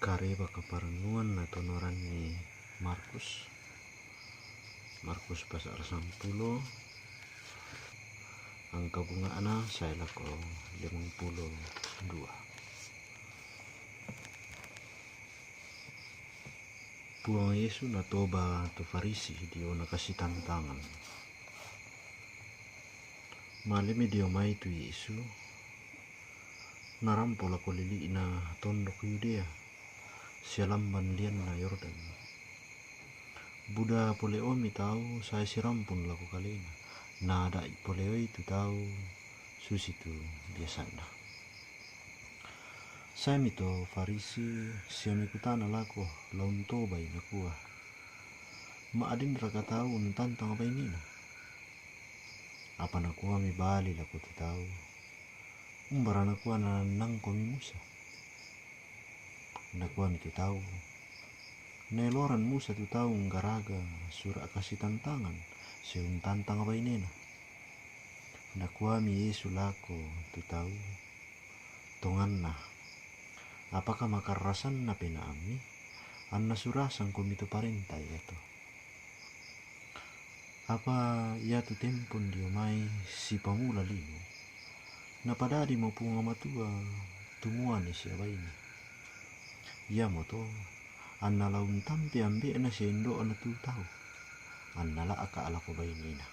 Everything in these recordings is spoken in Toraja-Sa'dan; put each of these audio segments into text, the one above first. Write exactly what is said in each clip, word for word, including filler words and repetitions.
Kareba kaparennuan na tonoranni Markus. Markus pasal sampulu, angka bunga'na sae lako limang pulo dua. Puang Yesu natoba tu Farisi dio nakasitantangan. Malemi dio mai tu Yesu, narampo lako lili'na tondok Yudea, sia lamban lianna Yordan. Buda poleomi tau sae sirampun lako kalena, na da'i poleoi tu tau susitu biasanna. Saemi to Farisi sia mikutana lako, la untobai, nakua, ma'dinraka tau untantang bainena? Apa nakuami bali lako tu tau, umbara nakua nalannangkomi Musa? Nakuami tu tau, naeloran Musa tu tau nggaraga sura' kasitantangan sia untantang bainena. Nakuami Yesu lako tu tau, tonganna, apaka makarrasanna penaammi, anna surasangkomi tu parenta iato? Apa iatu tempon dio mai sipamula lino, napadadimo Puang Matua tu muane sia baine. Iamoto anna la untampe ambe'na sia indo'na tu tau, anna la'ka' lako bainena.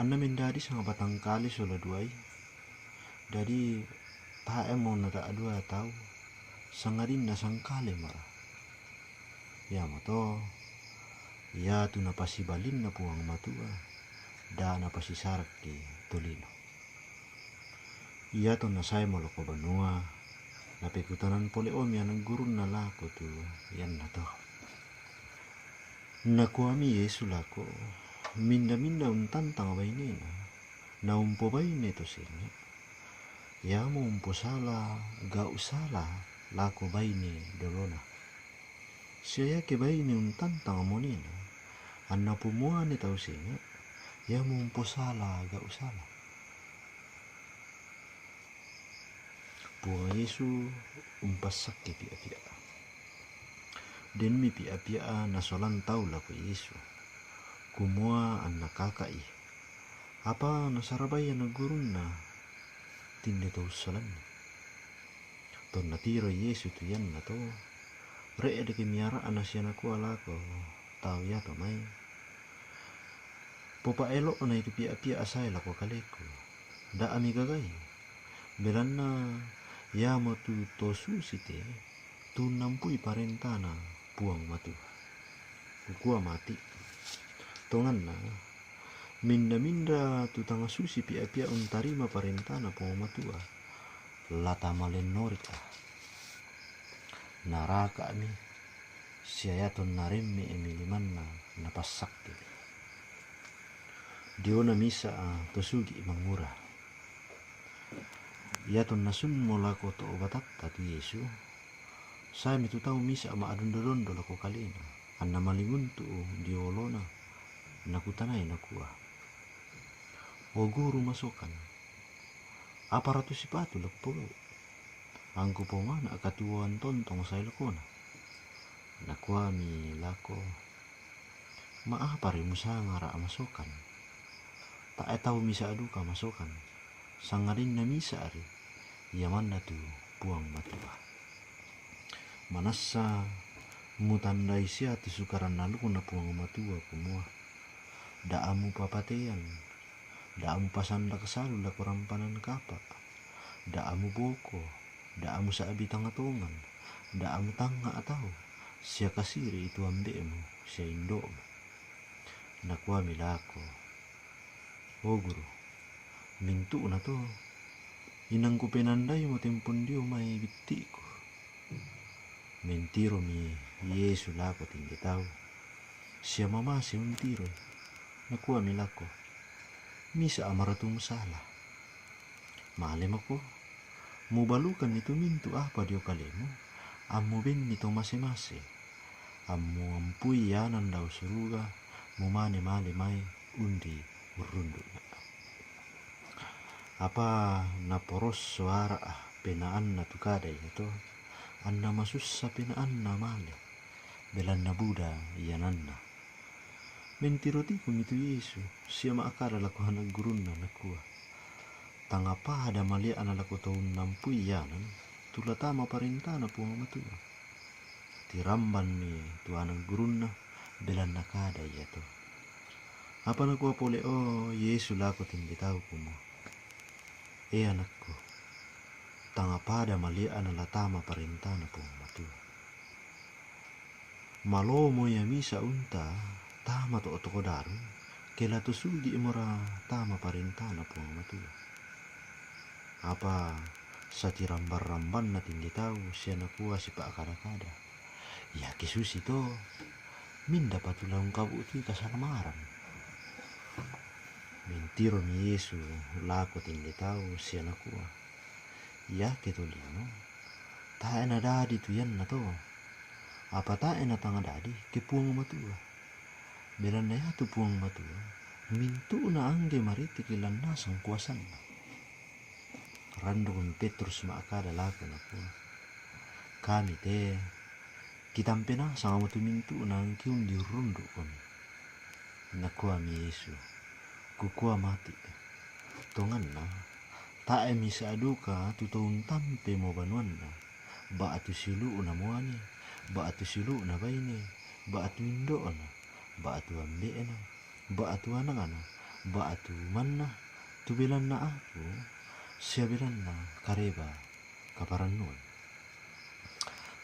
Anna mendadi sanga batangkali sola duai, dadi tae'mo nata'dua tau, sangadinna sangkale mara. Iamoto iatu napasibalinna Puang Matua, da napasisarakki tolino. Iatonna saemo lako banua, napekutanan poleomi ana' gurunna lako tu iannato. Nakuami Yesu lako, minda-minda untantang bainena, naumpobaine to senga', iamo umposala gau' sala lako baine dolona. Sia iake baine untantang monena, anna pomuane tau senga', iamo umposala gau' sala. Puang Yesu umpassakki pi'a-pi'a. Denmi pi'a-pi'a nasolan tau lako Yesu, kumua anna kaka'i. Apa nasarabai ana' gurunna tinde to ussolanni. Tonna tiroi Yesu tu iannato, re'dekmi ara'na sia nakua lako tau iato mai, popa'elo'nai tu pi'a-pi'a sae lako kaleku, da' ami gagai, belanna iamotu to susi te tu unnampui parentana Puang Matua. Kukua mati', tonganna, minda-minda tu tang susi pi'a-pi'a untarima parentana Puang Matua, la tamalennorika. Naraka'mi, sia iatonna remme'mi limanna napassakkimi. Diona misa' to sugi' mangura. Iatonna summo lako to batatta tu Yesu, saemi tu tau misa' ma'dondo-dondo lako kalena, anna malinguntu' dio olona, nakutanai nakua, O Guru masokan, apara tu sipatu la kupogau'? Angku pomana' katuoan tontong sae lakona. Nakuami lako, Ma'apari musangara' masokan? Tae' tau misa' duka masokan, sangadinna misa' ri, ia manna tu Puang Matua. Manassa mutandai sia tu Sukaran alukna Puang Matua kumua, Da' mupapatean, da' mupasandak salu lako rampanan kapa', da' muboko, da' musa'bi tangnga tongan, da' mutangnga' tau, sia kasiri'i tu ambe'mu sia indo'mu. Nakuami lako, O Guru, mintu'na to, inang kupenandaimo tempon dio mai bitti'ku. Mentiromi Yesu lako tinde tau, sia mamase untiroi, nakuami lako, Misa' amara tu musala? Male mako, mubalukanni tu mintu' apa dio kalemu, ammubenni to mase-mase, ammuampui ianang dao suruga, mumane male mai undi urrundu'na'. Apa naporosso ara' penaanna tu kada iato, anna masussa penaanna male, belanna buda iananna. Mentiro tiko mitu Yesu, sia ma'kada lako ana' gurunna, nakua, "Tangnga pada malea'na lako tau unnampui ianan, tu la tama parentana Puang Matua." Tirambanmi tu ana' gurunna, belanna kada iato. Apa nakua pole o Yesu lako tinde tau, kumua, "E anakku, tangnga pada malea'na la tama parentana Puang Matua. Malomo ia misa unta tama to toko daru, ke la to sugi mora tama parentana Puang Matua." Apa satiramban-rambanna tinde tau sia nakua sipa'kada-kada, "Iake susi to, minda patu la ungkabu'tui kasalamaran?" Mentiromi Yesu lako tinde tau sia nakua, "Iake tolino, tae' nadadi tu ianna to. Apa tae' natangnga dadi ke Puang Matua. Belanna iatu Puang Matua, mintu'na angge maritiki lan nasang kuasanna." Randukmi Petrus ma'kada lako, nakua, "Kami te, kitampe nasang mo tu mintu'na angki undi urrundu'komi." Nakuami Yesu, "Kukua mati', tonganna, tae' misa' duka tu to untampe mo banuanna, ba'tu siulu'na muane, ba'tu siulu'na baine, ba'tu indo'na, ba'tu ambe'na, ba'tu anakna, ba'tu umanna, tu belanna Aku, sia belanna kareba kaparannuan.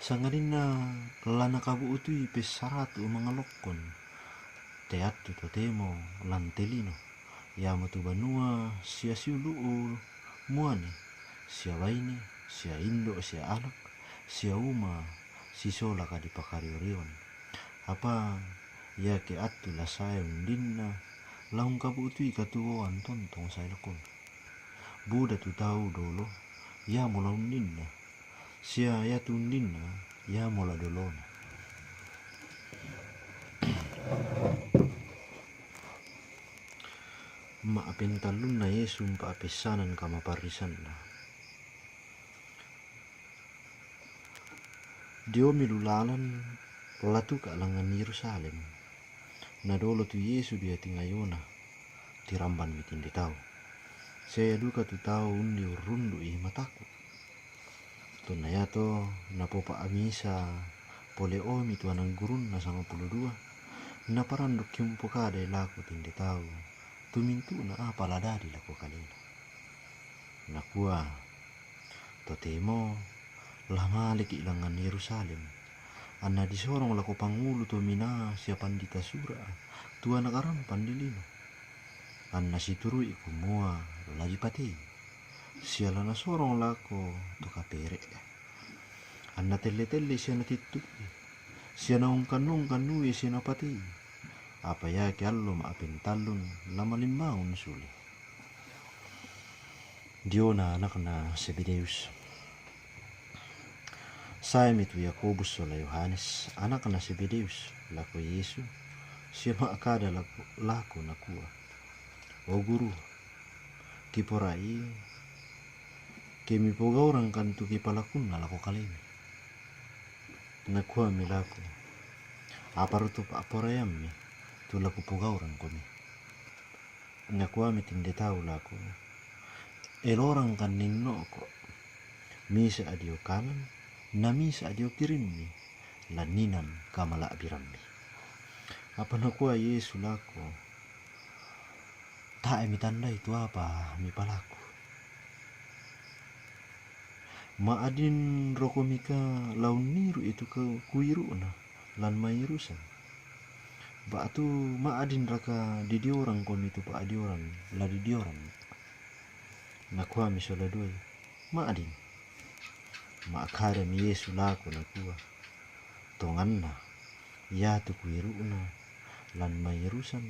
Sangadinna la nakabu'tui pessaratu' mangalokkon te attu totemo lan te lino, iamotu banua sia siulu'u muane, sia baine, sia indo', sia anak, sia uma sisola kadipakario-rioan. Apa iake attu la sae undinna, la ungkabu'tui katuoan tontong sae lakona. Buda tu tau dolo, iamo la undinna, sia iatu undinna, iamo la dolona." Ma'pentallunna Yesu umpa'pessanang kamaparrisanna. Dio milu lalan la tuka' langngan Yerusalem. Nadolo tu Yesu dio tingayona, tirambanmi tinde tau. Sia ia duka tu tau undi urrundu'i mataku'. Tonna iato napopa'misa pole omi tu ana' gurunna sangpulo dua, naparandukki umpokadai lako tinde tau tu mintu'na apa la dadi lako kalena. Nakua, "Totemo la maleki' langngan Yerusalem, anna disorong lako pangulu to minaa sia pandita sura', tu ana' karampang di lino, anna situru'i kumua la dipatei, sia la nasorong lako to kapere', anna telle-tellei sia natittu'i, sia naongkan-ongkan nui sia napatei. Apa iake allo ma'pentallun la malimbangun sule." Diona anakna Zebedeus. Saemi tu Yakobus sola Yohanes, anakna Zebedeus, lako Yesu, sia ma'kada lako, lako, nakua, "O Guru, kiporai ke mipogaurangkan tu kipalakunna lako kalemi." Nakuami lako, "Apa ro tu pa'poraiammi tu la kupogaurangkomi?" Nakuami tinde tau lako, "Elorangkan ninno'ko, misa' dio kanan, na misa' dio kirimmi, lanninan kamala'birammi." Apa nakua Yesu lako, "Tae' mitandai tu apa mipalaku. Ma'din rokomika la unniru'i tu ke-, kuiru'na lan mairusan? Ba'tu ma'din raka didiorangkomi tu pa'dioran la didioran?" Nakuami sola duai, "Ma'din." Ma'kadami Yesu lako, nakua, "Tonganna, iatu kuiru'na lan mairusan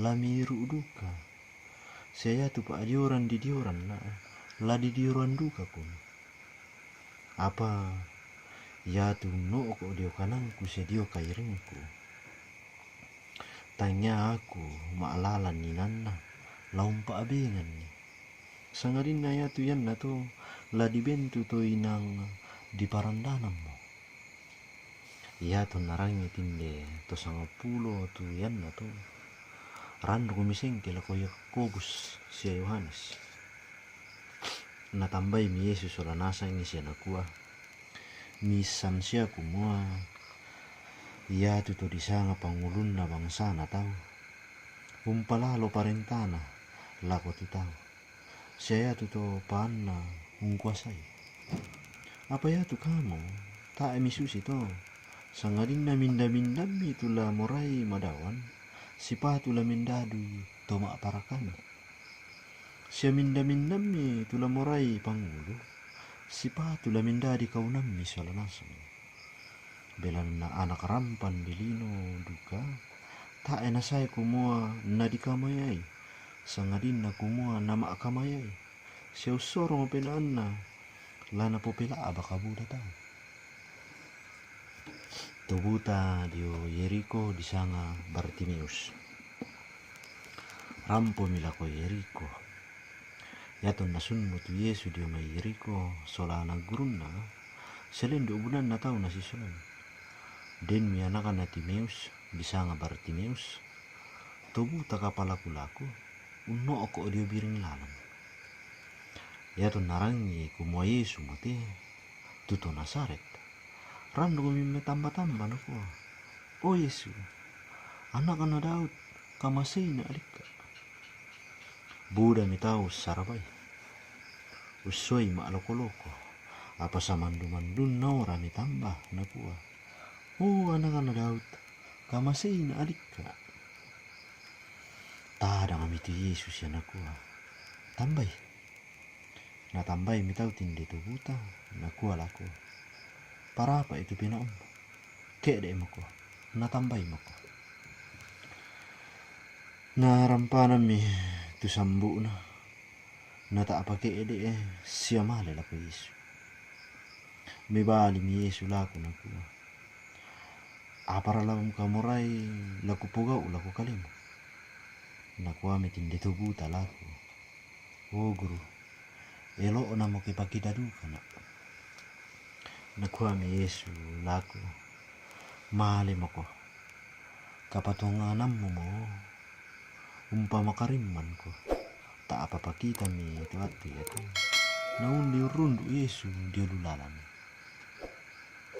la miiru' duka, sia iatu pa'dioran didioranna la didioran dukakomi. Apa iatu unno'ko dio kanangku sia dio kairingku, tangia Aku ma'lalan inanna la umpa'benganni. Sangadinna iatu iannato la dibentu to inang di parandanammo, Iatu narangi tinde to sangappulo tu ianna to, randuku misengke lako Yakobus sia Yohanes. Natambai mi Yesus sola nasangi sia nakua, Miissan sia kumua iatu to disanga pangulunna bangsana tau, umpalalo parentana lako tu tau, sia iatu to paanna ungkuasai. Apa iatu kamu, tae misusi to, sangadinna minda-mindammi tu la morai madaoan, sipatu la mendadui to ma'parakami. Sia minda-mindammi tu la morai pangulu, sipatu la mendadi kaunammi sola nasang. Belanna anak rampan di lino duka, tae nasae kumua nadikamayai, sangadinna kumua nama'kamayai, sia ussorong penaanna la napopela'ba kabuda tau. To buta dio Yeriko disanga Bartimeus. Rampomi lako Yeriko. Iatonna sunmu tu Yesu dio mai Yeriko sola anak gurunna, sia lendu' bunanna tau nasisonong. Denmi anakna Timeus, disanga Bartimeus, to buta kapalaku-laku, unno'ko' dio biring lalan. Iatonna rangi kumua Yesu mate, tu to Nazaret, randukmi metamba-tamba nakua, O Yesu, anakna Daud, kamaseina' alikka'. Budami tau ussarabai, ussuai ma'loko-loko, apa samandu-mandunna ora metamba nakua, O anakna Daud, kamaseina' alikka'. Tadangmi tu Yesu sia nakua, Tambai. Natambaimi tau tinde to buta, nakua lako, Parapa'i tu pena'ummu, ke'de'moko, natambaimoko. Narampanammi tu sambu'na, nata'pake'de' sia male lako Yesu. Mebalimi Yesu lako nakua, Apara la mukamorai la kupogau' lako kalemu? Nakuami tinde to buta lako, O Guru, elo'namo kipakita dukana'. Nakuami Yesu lako, Malemoko, kapatonganammumo umpamakarimmanko. Ta'pa pakitami tu attu iate, naulle urrundu' Yesu dio lu lalan.